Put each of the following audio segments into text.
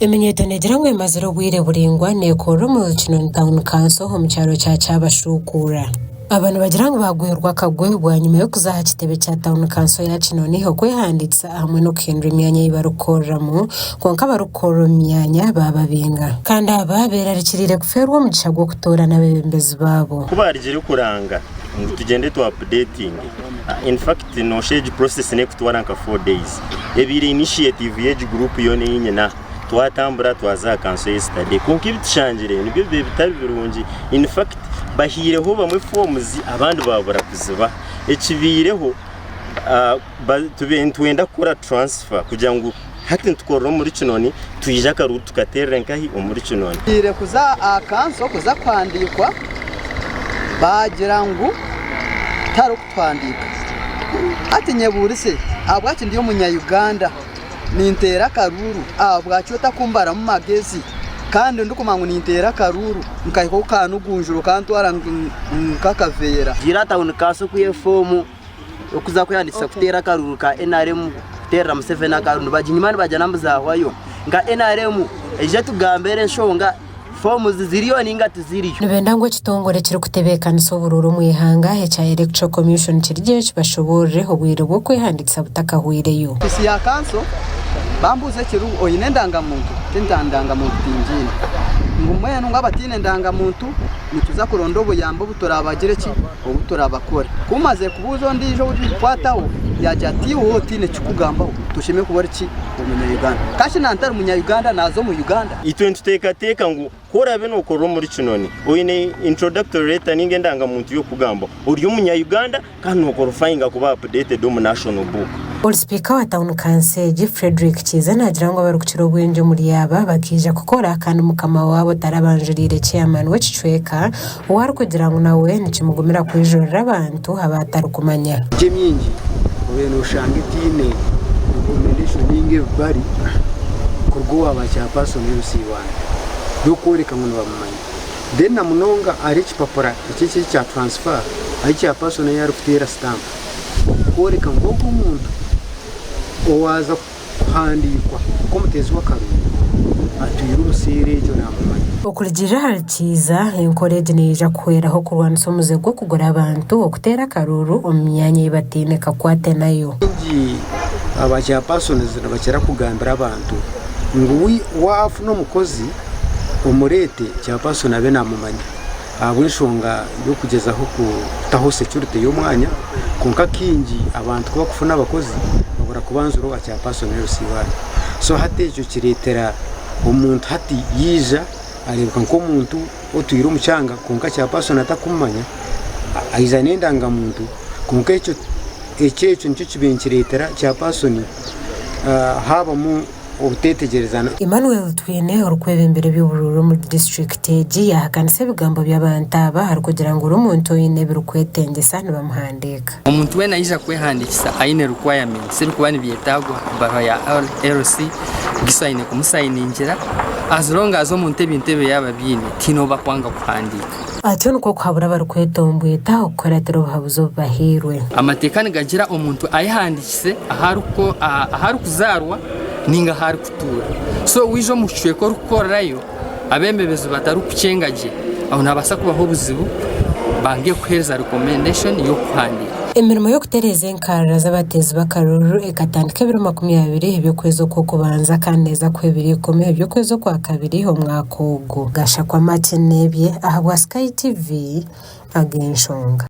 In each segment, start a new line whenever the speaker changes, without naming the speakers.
Eminyeeto neegira ngu emazire obwire buraingwa neekorera omuri Kinoni Town Council omu kyaro kya Kyabashuukuura. Aba nibagira ngu baagwerwa akagwe bwanyima y'okuza aha kitebe kya Tauni Kanso ya Kinoni okwehandiikisa hamwe n'okuhindura emyanya ei barikukoreramu kwonka abarikukorera omu myanya baababinga. Kandi aba beerarikiriire kufeerwa omugisha gw'okutoorana abeebembezi baabo.
Ku baarugire kuranga ngu tugyende tu updatinge, in fact noshusha egi process nekutwara nka 4 days. Ebaire initiative y'egi group yoona ei nyine aha. Twatambura twaza aha kanso yesterday kwonka ebi tushangire nibyo bibaire bitari birungi. In fact bahaireho bamwe forms abandi babura kuzibaha. Ekibaireho tubaire nitwenda kukora transfer kugira ngu hati nitukorera omuri Kinoni twije akaruuru tukateerere nkahi omuri Kinoni.
Ngiire kuza aha kanso kuza kuhandiikwa baagira ngu tihariho kutuhandiika. Hati nyebuurize ahabwaki ndi omunya Uganda ninteera akaruuru ahabwaki otakumbaramu magezi kandi ndikumanya ngu ninteera akaruuru nkahika okanugunjura okantwara nk'akaveera.
Ngiire aha tawuni kanso kwiha efoomu y'okuza kwehandiikisa kuteera akaruuru ka nrm kuteerera Museveni akaruuru nibaginyima nibagira ngu zaahwayo. Nka nrm eije etugambire enshonga Forms ziriyo ninga tiziriyo?
Nibenda ngu ekitongore ekirikutebeekanisa oburuuru omu ihanga ekya Electoral Commission kirigyeyo kibashoboorore obwire bw'okwehandiikisa butakahweireyo.
Ofiisi ya kanso bambuuza ekiriho oine endangamuntu? Nti nta ndangamuntu tingiine. Ngu mbwenu ngu abataine ndangamuntu nituza kuronda obuyambi obu turabagire ki? Obu turabakore. Ku mazire kubuuza ondiijo ou birikukwataho yaagira ati iwe otaine kikugambaho toshemereire kuba ori ki? Omunya Uganda. Ka shi nantari munya Uganda naaza omu Uganda?
Itwe nituteekateeka ngu ku oraabe nookorera omuri Kinoni, oine introductory letter nainga endangamuntu y'okukugambaho, ori omunya-Uganda kandi nooqualifyinga kuba updated omu national book.
Ori Sipiika wa tauni kanso egi, Fredrick Kiiza naagira ngu abarikukira obwingi omuri aba bakaija kukora kandi mukama waabo tarabanjuriire chairman w'ekicweka ou arikugira ngu nawe nikimugumira kwijurira abantu abu atarikumanya.
Emiti emingi obaire noshanga etaine recommendation ninga ebibari kuruga owa ba chairperson LC1 byokworeka ngu nibamumanya. Then namunonga hariho ekipapura eki ekya transfer ahi chairperson ahi arikuteera stamp kworeka ngu ogu omuntu owaaza kuhandiikwa nk'omuteezi w'akaruru atwire omu seera egyo naamumanya.
Okurugiirira ahari Kiiza, enkora egi neija kuhweraho kurwanisa omuze gw'okugura abantu okuteera akaruuru omu myanya ei bataine kakwate nayo.
Baingi aba chairpersons nibakira kugambira abantu ngu waafuna omukozi omureete chairperson abe naamumanya. Ahabw'enshonga y'okugyezaho kutaho security y'omwanya, kwonka kaingi abantu ku bakufuna abakozi babura kubanzura owa chairperson LC1. So hati ekyo kireetera omuntu hati yaija areebeka nk'omuntu otwire omu kyanga kwonka chairperson atakumumanya, aija n'endangamuntu kwonka ekyo ekyo nikyo kibaire nikireetera chairperson haabamu obuteetegyerezana.
Emmanuel Twine orikwebembera eby'oburuuru omuri disiturikiti egi yaahakanisa ebigambo by'abantu aba arikugira ngu buri muntu oine ebirikwetengyesa nibamuhandiika.
Omuntu weena yaija kwehandiikisa aine requirements ebirikuba nibyetaagwa ebaruha ya LC, Giso aine kumusayiningira as long as omuntu ebintu ebyo yaaba abiine tihaine ou bakwanga kuhandiika.
Atyo nikwo kuhabura abarikwetomboita okukuratira obuhabuzi obubahairwe.
Amateeka nigagira omuntu ayehandiikise ahu arikuzaarwa ninga ahu arikutuura. So waija omu kicweka orikukorerayo abeebembezi batarikukyenga gye, aho nihabaasa kubaho obuzibu bange kukuheereza recommendation y'okukuhandiika.
Emirimo y'okutereeza enkarara z'abateezi b'akaruuru ekatandika ebiro 20 eby'okwezi okw'okubanza kandi neeza kuhwa ebiro ikumi eby'okwezi okwakabiri omwaka ogu. Gashakwa Martin Nebye ahabwa Sky TV ag'enshonga.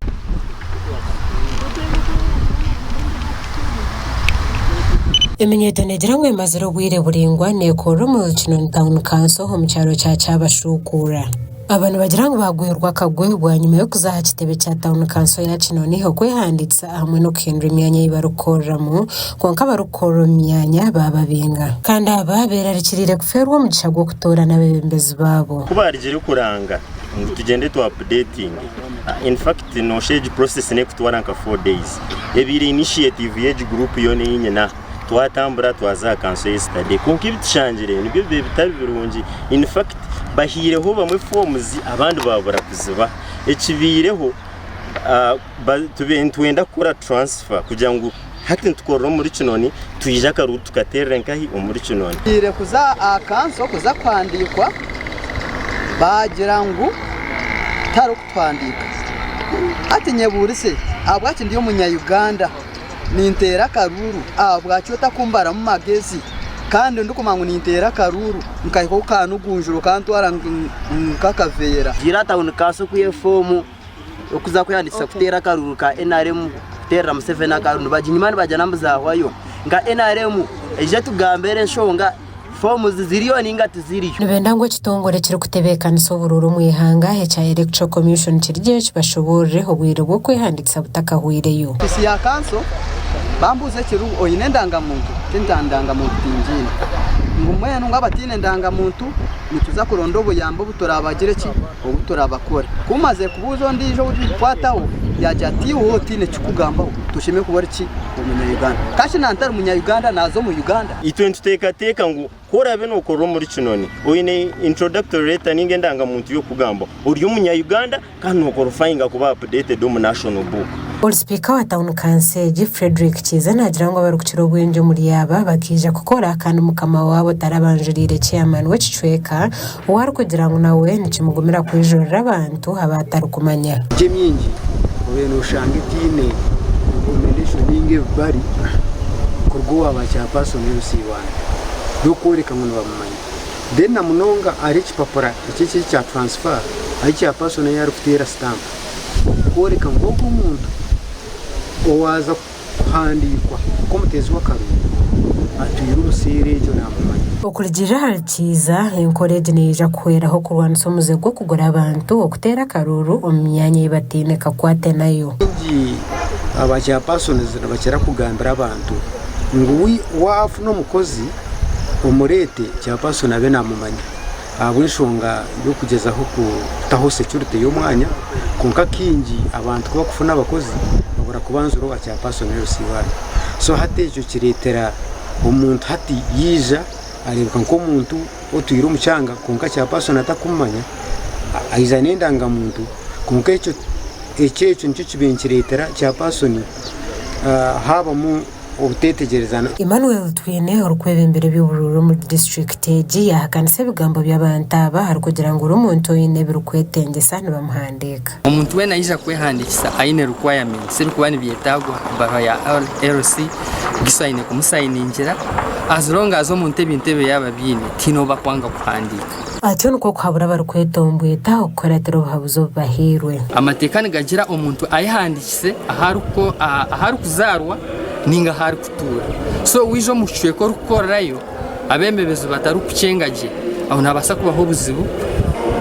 Eminyeeto neegira ngu emazire obwire buraingwa neekorera omuri Kinoni Town Council omu kyaro kya Kyabashuukuura. Aba nibagira ngu baagwerwa akagwe bwanyima y'okuza aha kitebe kya tauni kanso ya Kinoni okwehandiikisa hamwe n'okuhindura emyanya ei barikukoreramu kwonka abarikukorera omu myanya baababinga. Kandi aba beerarikiriire kufeerwa omugisha gw'okutoorana abeebembezi baabo.
Ku baarugire kuranga ngu tugyende tu updatinge, in fact noshusha egi process nekutwara nka 4 days. Ebaire initiative y'egi group yoona ei nyine aha. Twatambura twaza aha kanso yesterday kwonka ebi tushangire nibyo bibaire bitari birungi. In fact bahaireho bamwe forms abandi babura kuzibaha. Ekibaireho tubaire nitwenda kukora transfer kugira ngu. Hati nitukorera omuri Kinoni, twija akaruru tukateerera nkahi? Omuri Kinoni.
Ngiire kuza aha kanso kuza kuhandiikwa baagira ngu tarikutuhandiika. Hati nyebuurise ahabwaki ndi omunya Uganda ninteera akaruuru ahabwaki otakumbaramu magezi kandi ndikumanya ngu ninteera akaruuru nkahika okanugunjura okantwara nk'akaveera.
Ngiire aha tawuni kanso kwiha efoomu y'okuza kwehandiikisa kuteera akaruuru ka nrm kuteerera Museveni akaruuru nibaginyima nibagira ngu zaahwayo. Nka nrm eije etugambire enshonga foomu ziriyo nainga tiziriyo.
Nibenda ngu ekitongore ekirikutebeekanisa oburuuru omu ihanga ekya Electoral Commission kirigyeyo kibashoboorore obwire bw'okwehandiikisa butakahweireyo.
Ofiisi ya kanso bambuuza ekiri oine endangamuntu? Ti ndangamuntu tingiine. Ngu mbwenu ngu abataine ndangamuntu nituza kuronda obuyambi obu turabagire ki? Obu turabakore. Ku mazire kubuuza ondiijo ou turikukwataho yaagira ati iwe otaine kikugambaho toshemereire kuba ori ki? Omunya-Uganda. Ka shi nantari munya-Uganda naaza omu Uganda?
Itwe nituteekateeka ngu ku oraabe nookorera omuri Kinoni, oine introductory letter nainga endangamuntu y'okukugambaho, ori omunya-Uganda kandi nooqualifyinga kuba updated omu national book.
Ori sipiika wa tauni kanso egi, Fredrick Kiiza naagira ngu abarikukira obwingi omuri aba bakaija kukora kandi mukama waabo tarabanjuriire chairman w'ekicweka ou arikugira ngu nawe nikimugumira kwijurira abantu abu atarikumanya.
Egyo emingi obaire noshanga etaine recommendation ninga ebibari kuruga owa ba chairperson LC1 by'okworeka ngu nibamumanya. Then na munonga hariho ekipapura eki ekya transfer ahi chairperson ahi arikuteera stamp kworeka ngu ogu omuntu owaaza kuhandiikwa nk'omuteezi w'akaruru atwire omu seera egyo naamumanya.
Okurugiirira ahari Kiiza, enkora egi neija kuhweraho kurwanisa omuze gw'okugura abantu okuteera akaruuru omu myanya ei bataine kakwate nayo.
Baingi aba chairpersons nibakira kugambira abantu ngu waafuna omukozi omureete chairperson abe naamumanya ahabw'enshonga y'okugyezaho kutaho security y'omwanya kwonka kaingi abantu ku barikufuna abakozi babura kubanzura owa chairperson LC1 so hati ekyo kireetera omuntu hati yaija areebeka nk'omuntu otwire omu kyanga kwonka chairperson atakumumanya aija n'endangamuntu kwonka ekyo ekyo nikyo kibaire nikireetera chairperson haabamu obuteetegyerezana.
Emmanuel Twine orikwebembera eby'oburuuru omuri disiturikiti egi yaahakanisa ebigambo by'abantu aba arikugira ngu buri muntu oine ebirikwetengyesa nibamuhandiika.
Omuntu weena aija kwehandiikisa aine requirements ebirikuba nibyetaagwa ebaruha ya LC Giso aine kumusayiningira as long as omuntu ebintu ebyo yaaba abiine tihaine ou bakwanga kuhandiika.
Atyo nikwo kuhabura abarikwetomboita okukuratira obuhabuzi obubahairwe.
Amateeka nigagira omuntu ayehandiikise ahu arikuzaarwa ninga ahu arikutuura. So waija omu kicweka orikukorerayo abeebembezi batarikukyenga gye, aho nihabaasa kubaho obuzibu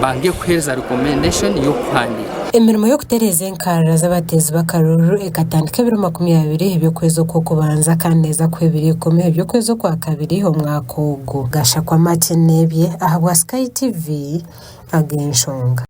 bange kukuheereza recommendation y'okukuhandiika.
Emirimo y'okutereeza enkarara z'abateezi b'akaruuru ekatandika ebiro 20 eby'okwezi okw'okubanza kandi neeza kuhwa ebiro ikumi eby'okwezi okwakabiri omwaka ogu. Gashakwa Martin Nebye ahabwa Sky TV ag'enshonga.